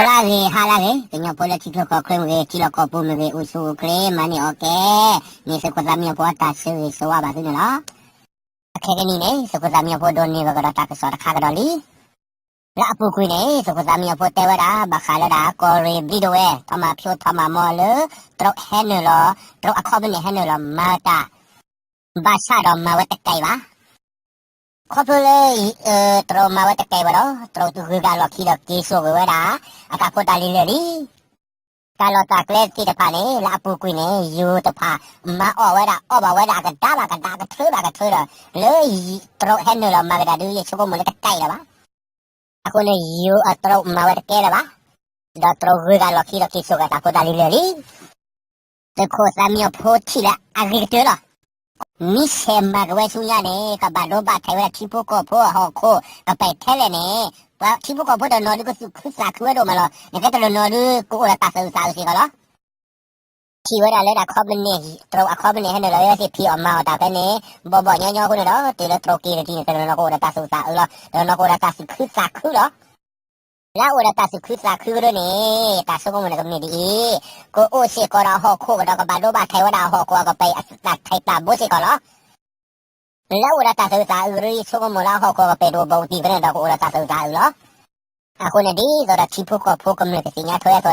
လၢဂ့ၤ ဟါလၢဂ့ၤ ကညီဖိလၢထံချၢကီၢ်ချၢမ့ၢ်ဂ့ၤ ထံလီၢ်ကီၢ်ပူၤမ့ၢ်ဂ့ၤ အိၣ်ဆူၣ်အိၣ်ချ့ မၤန့ၢ်အီၣ်ကဲ မ့ၢ်သုးခိၣ်သၣ်မံညီၤဖိတၢ်ဆၢဂ့ၤဆၢဝါဘၣ်သုန့ၣ်လီၤ. အခဲကနံၣ်န့ၣ် သုးခိၣ်သၣ်မံညီၤဖိဒိးန့ၢ်ဝဲကဒီးတၢ်ကစီၣ်တခါကဒီးလံ. လၢအပူၤကွံာ်န့ၣ် သုးခိၣ်သၣ်မံညီၤဖိတဲဝဲဒၣ် ဘၣ်ဃးလၢဒၣ်ကီၢ်ရ့ၣ်ဘျံးဒဝဲၢ် ထီၣ်မၤဖၠိထီၣ်မၤမီၢ်လၢ တရူးဟဲနုာ်လီၤ တရူးအခီပညီဟဲနုာ်လီၤမၤတၢ် ဘၣ်ဆၣ်ဒီးမၤဝဲတကဲဘၣ်. ခီဖျိလၢ တရူးမၤဝဲတကဲဘၣ်ဒီး တရူးသုးဂုၤကၤလီၢ်ခံဒီးက့ၤစိာ်ကွံာ်ဝဲဒၣ် အတၢ်ဖိတၢ်လံၤလၢာ်လံ. တၢ်လီၢ်တၢ်ကျဲသ့ၣ်တဖၣ်န့ၣ် လၢအပူၤကွံာ်န့ၣ် ယိၤတဖၣ် မၤအီၣ်ဝဲဒၣ်အီၣ်ဘၣ်ဝဲဒၣ်အကဒါဘၣ်ကဒါ အကထၢဘၣ်ကထၢဒီး လၢတရူးဟဲနုာ်လီၤမၤကဒါဒုး ယဆိကမိၣ်လၢတကဲလၢၤဘၣ်. အဃိန့ၣ် ယိၤအတရူးမၤဝဲတကဲလၢၤဘၣ်. ဒီးတရူးဂုၤကၤလီၢ်ခံဒီးက့ၤစိာ်ကွံာ်တၢ်ဖိတၢ်လံၤလၢာ်လံ. သုးခိၣ်သၣ်မံညီၤဖိထံၣ်လၢအဂ့ၤကတၢၢ်လီၤ. မ့ၢ်ဆဲးမၤက့ၤဝဲဆူညါန့ၣ် ကဘၣ်ဒိဘၣ်ထံးဝဲဒၣ်ထံဖိကီၢ်ဖိအဟီၣ်ခိၣ်ကပဲာ်ထဲလဲၣ်န့ၣ် ပှၤထံဖိကီၢ်ဖိတနီၤဒုးကသူၣ်ခုသးခုဝဲဒိၣ်မးလီၤ. နကဲတနီၤနီၤဒုးကအိၣ်ဒီးတၢ်သူၣ်အုးသးအုးစ့ၢ်ကီးလီၤ. ထံၣ်ဝဲဒၣ်လၢဒၣ်ခီပနံၣ် တရူးအခီပနံၣ်ဟဲနုာ်လီၤဝဲသ့ၣ်ဖံးအီၣ်မၤအီၣ်တၢ်ဖဲန့ၣ် ဘီၣ်ဘီၣ်ညီညီအဃိန့ၣ်ဒီး တုၤလၢတရူးက့ၤတထံၣ်န့ၣ် တနီၤနီၤကအိၣ်ဒီးတၢ်သူၣ်အုးသးအုးလီၤ. တနီၤနီၤကအိၣ်ဒီးတၢ်သူၣ်ခုသးခုလီၤ. လၢအအိၣ်ဒီးတၢ်သူၣ်ခုသးခုကဒိၣ်န့ၣ် တၢ်ဆိကမိၣ်န့ၣ်က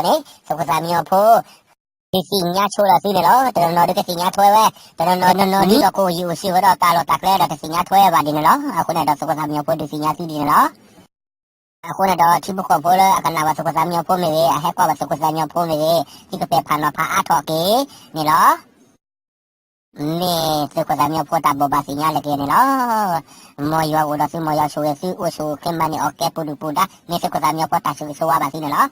မ့ၢ်ဒ်အံၤ, ကအိၣ်စ့ၢ်ကီးဒီးဟီၣ်ခိၣ်ကဒီး ကဘၣ်ဒိဘၣ်ထံးဝဲဒၣ်ဟီၣ်ခိၣ်အကပဲာ်အတၢ်ထံးတၢ်ဘိစ့ၢ်ကီးလီၤ. လၢအအိၣ်ဒီးတၢ်သူၣ်အုးသးအုးကဒိၣ် ယဆိကမိၣ်လၢဟီၣ်ခိၣ်အကပဲာ်တအိၣ်ဘူးတံၢ်ဖဲန့ၣ်ဒီး ကအိၣ်ဒီးတၢ်သူၣ်အုးသးအုးလီၤ. အဃိန့ၣ် ဒ်သိးဒီးထံဖိကီၢ်ဖိကမျၢၢ်ကသ့ၣ်ညါထွဲအသိးန့ၣ် သုးခိၣ်သၣ်မံညီၤဖိ ဒုးသ့ၣ်ညါဆိလီၤသုန့ၣ်လီၤ. တနီၤနီၤဒုးကသ့ၣ်ညါထွဲဝဲ, တနီၤနီၤဒုးဒီးကအိၣ်ယံၤအိၣ်ဆံးဝဲဒီးတၢ်လီၢ်တၢ်ကျဲဒီး တသ့ၣ်ညါထွဲဘၣ်ဒ်န့ၣ်လီၤ. အဃိန့ၣ်ဒီးသုးခိၣ်သၣ်မံညီၤဖိဒုးသ့ၣ်ညါသုဒ်န့ၣ်လီၤ. အဃိန့ၣ်ဒီးထံဖိကီၢ်ဖိလၢအကနၣ်ဘၣ်သုးခိၣ်သၣ်မံညီၤဖိမ့ၢ်ဂ့ၤ, အဟဲကွၢ်ဘၣ်သုးခိၣ်သၣ်မံညီၤဖိမ့ၢ်ဂ့ၤ, သုကပဲာ်ဖးနီၤဖးအါထီၣ်က့ၤန့ၣ်လီၤ. မ့ၢ်သုးခိၣ်သၣ်မံညီၤဖိတၢ်ဘိးဘၣ်သ့ၣ်ညါလၢက့ၤန့ၣ်လီၤ. မ်ယွၤအိၣ်ဒီးသု, မ်ယွၤဆိၣ်ဂ့ၤသု, အိၣ်ဆူၣ်အိၣ်ချ့ မၤန့ၢ်အီၣ်ကဲ ပူၤဒုၣ်ပူၤဒါ, မ့ၢ်သုးခိၣ်သၣ်မံညီၤဖိတၢ်ဆိၣ်ဂ့ၤဆိၣ်ဝါဘၣ်သုန့ၣ်လီၤ.